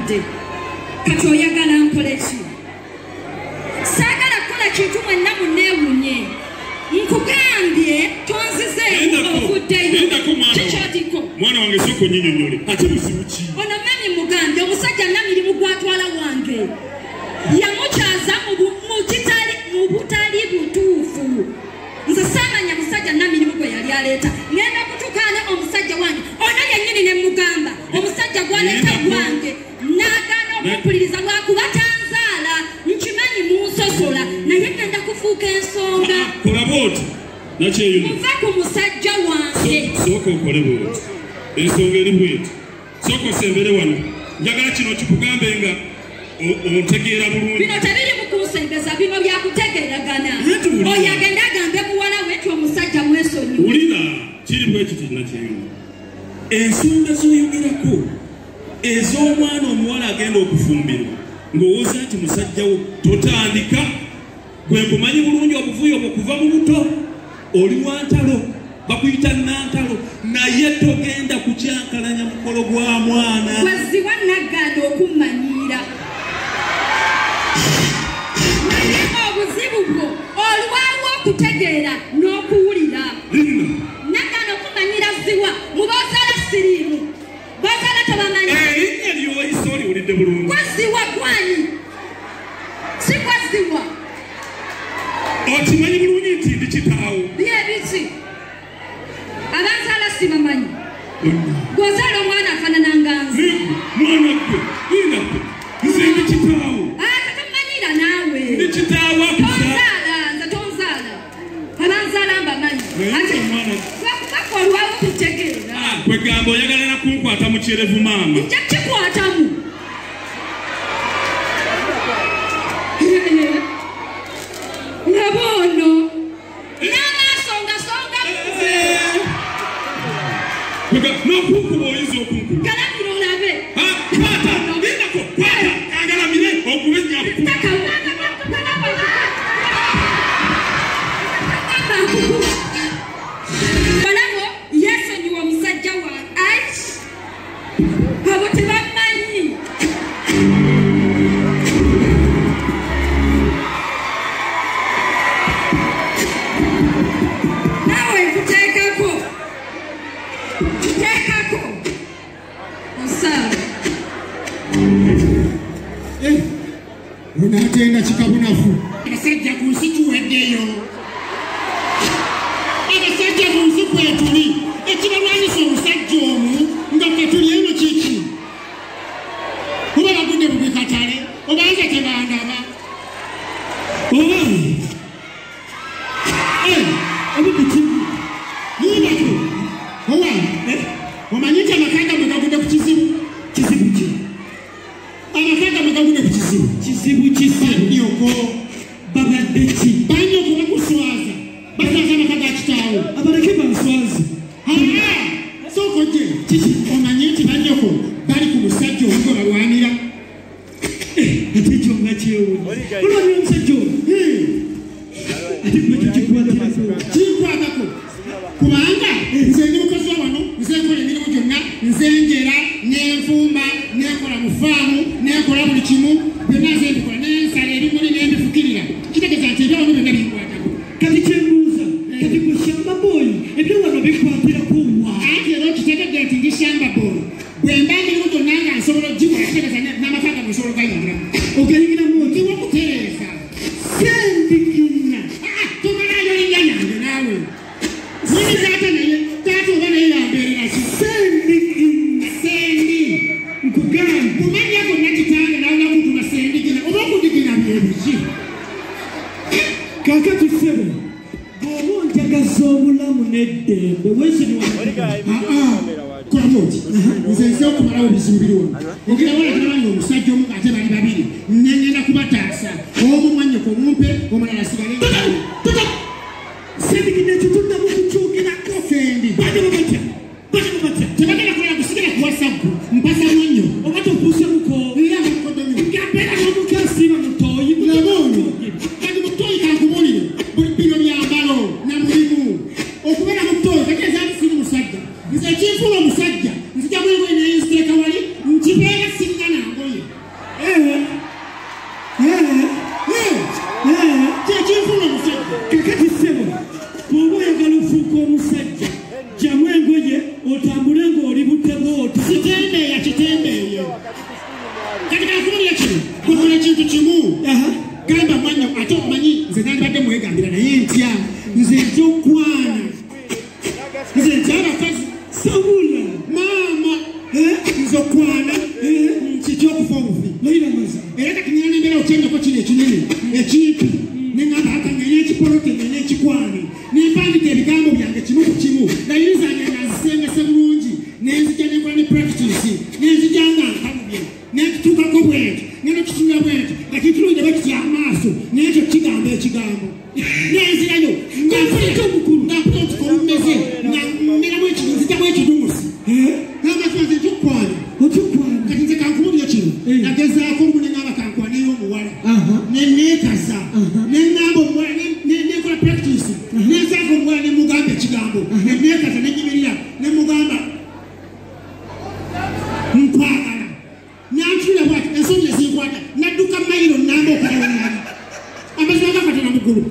Nkubuulidde. Kati oyagala nkole ki? Saagala kukola kintu mwenna munneewuunye. Nkugambye tonzizeemu ovuddeyo. Kikyotiko. Mwana wange sooka onnyinyonnyole. Ate buzibu ki? Ono mami mugambye omusajja Namirimu gw'atwala wange. Yamukyaza mu butali butuufu. Nze saamanya musajja Namirimu gwe yali aleeta. Ngenda kutukaana omusajja wange. Ono yennyini ne mugamba omusajja gw'aleeta wange. N'agaana okumpuliriza lwakuba tanzaala. Nkimanyi munsosola naye ngenda kufuuka ensonga. Kola bw'oti Nakyeyune. Muve ku musajja wange. Sooka okole bw'oti. Ensonga eri bw'eti. Sooka osembere wano. Njagala kino kikugambe nga ontegeera bulungi. Bino tebiri mu kunsembeza, bino byakutegeeragana. Oyo agenda agambe muwala we nti omusajja mwesonyiwe. Wulira kiri bwe kiti Nakyeyune. Ensonga z'oyogerako ez'omwana omuwala agenda okufumbirwa ng'owooza nti musajja wo totandika. Gwe nkumanyi bulungi obuvuyo bwe kuva mu buto, oli wa ntalo, bakuyita nantalo, naye togenda kukyankalanya mukolo gwa mwana. Gwe naggaana okummanyiira. Naye obuzibu bwo olwawo okutegeera n'okuwulira. Naggaana okumanyiira Ziwa, mu b'ozaala siriimu, b'ozaala tobamanyi. Erinnya ly'oyise oliwulidde bulungi. Gwe Ziwa gwani? Si gwe Ziwa. Okimanyi bulungi nti ndi kitaawo. Byebiki? Abanzaala sibamanyi. Gw'ozaala omwana afaanana nga nze. Mwana gwe, linda gwe, nze ndi kitaawo. Ate tommanyiira naawe. Ndi kitaawo akuzaala. Tonzaala, nze tonzaala. Abanzaala mbamanyi. Ate lwakuba ggwe olwawo okutegeera. Kwegamba oyagala na kunkwata mu kyerevu maama. Nja kukikwatamu. Laba ono n'amaaso nga songa nze. N'okunkuba oyinza okunkuba. Galamira olabe. Kwata, lindako, kwata, kangalamire okube nnyaku. Balabo yeesonyiwa omusajja wange. Abo tebamanyi. Naawe nkuteekako. Nteekako. Osaaga. Onaatenda kikabunafu. Abasajja ku nsi tuweddeyo. Abasajja mu nsi kwetuli. Ekibalwanyisa omusajja omu nga ffe tuli eno kiki? Oba bagudde bubi katale, oba nze tebandaba. Oba oba Lindako. Owange, omanyi nti amaka gammwe gagudde ku kizibu? Kizibu ki? Amaka gammwe gagudde ku kizibu. Kizibu ki? Bannyoko. Babadde ki? Bannyoko bakuswaza. Baswaza amaka ga kitaawo. Abaleke banswaze. Sooka ojje. Kiki? Omanyi nti bannyoko bali ku musajja omu gwe balwanira. Ate ekyo nga kyewuunya. Olwanira omusajja omu? Ate gwe ekyo kikwatirako. Kinkwatako. Kubanga nze ndi mukozi wa wano, nze nkola emirimu gyonna, nze njera, nenfumba, nenkola mu faamu, nenkola buli kimu, byonna nze mbikola, nensala ebimuli nembifukirira. Kitegeeza nti ebyawano byonna binkwatako. Kati kyembuuza, kati gwe shamba boy, ebyawano bikwatirako wa? Anti era okitegedde nti ndi shamba boy. Bwe mba emirimu gyonna nga nsobola ogikola, kitegeeza n'amaka gange nsobola ogayingiramu. Ogayingiramu otya? Ndiwo kutereeza. Sendikina. Tomalayo linnya lyange naawe. Nyini taata naye, taata oba naye yambeerera ki? Sendikina. Sendi. Nkugambye. Kumanya gonna kitange nawe nakutuma sendigina, oba okudigina bye biki? Kaakati ssebo, bw'oba onjagaza obulamu n'eddembe, weesonyiwa. Kola bw'oti. Nze nze okumalawo ebizibu biri wano. Ogenda wala tebamanya omusajja omu ate bali babiri. Ngenda kubataasa. Omu mwannyoko omumpe, omulala asigale. Sendikina ekyo tuddamu kukyogerako. Sendi. Bagamba batya? Bagamba batya? Tebagenda kulala kusigala kuwasa ggwe. Mpasa mwannyoko. Oba tofuusemuko. Era nga mukoddomi. Nga mbeera n'omukaasiiba mutoyi. Laba ono. Kati mutoyi kankubuulire. Bino byambalo na mulimu. Okubeera mutoyi tegeeza nti siri musajja. Nze ekinfuula omusajja, nzija mu engoye ne nziteeka wali, nkibeera singa na ngoye. Kintu kimu gamba mwanya ate omanyi nze nandibadde mwegambira naye ntya nze ntya okwana nze ntya abakazi Sabula maama nze okwana nkitya okufa obufi era kati nina nembeera okyenyako kino ekinene ekimpi neŋamba aka ngene ekipolote ngene ekikwane nempandika ebigambo byange kimu ku kimu layini zange nga nzisengese bulungi nenzija nenkola ne practice nenzija nga nkalubye nekituukako bwenti ngenda kitunula bwenti nga kitulungi bwe kitya amaaso nekyo kigamba ekigambo nenzirayo nga mpulira nti kolummeze nga mmeramu nzijjamu ekidumusi namaziba nze nkyokwana kati nze kankubuulire kino nagezaako olumu neŋŋamba kankwaneyo omuwala neneekaza neŋŋamba omuwala nenkola practice nenzaako omuwala nemugamba ekigambo neneekaza nenyimirira nemugamba nkwagala nantunula bwati ensonyi ezinkwata nadduka mayiro namba okugawanali amazima ga Katonda mu ggulu.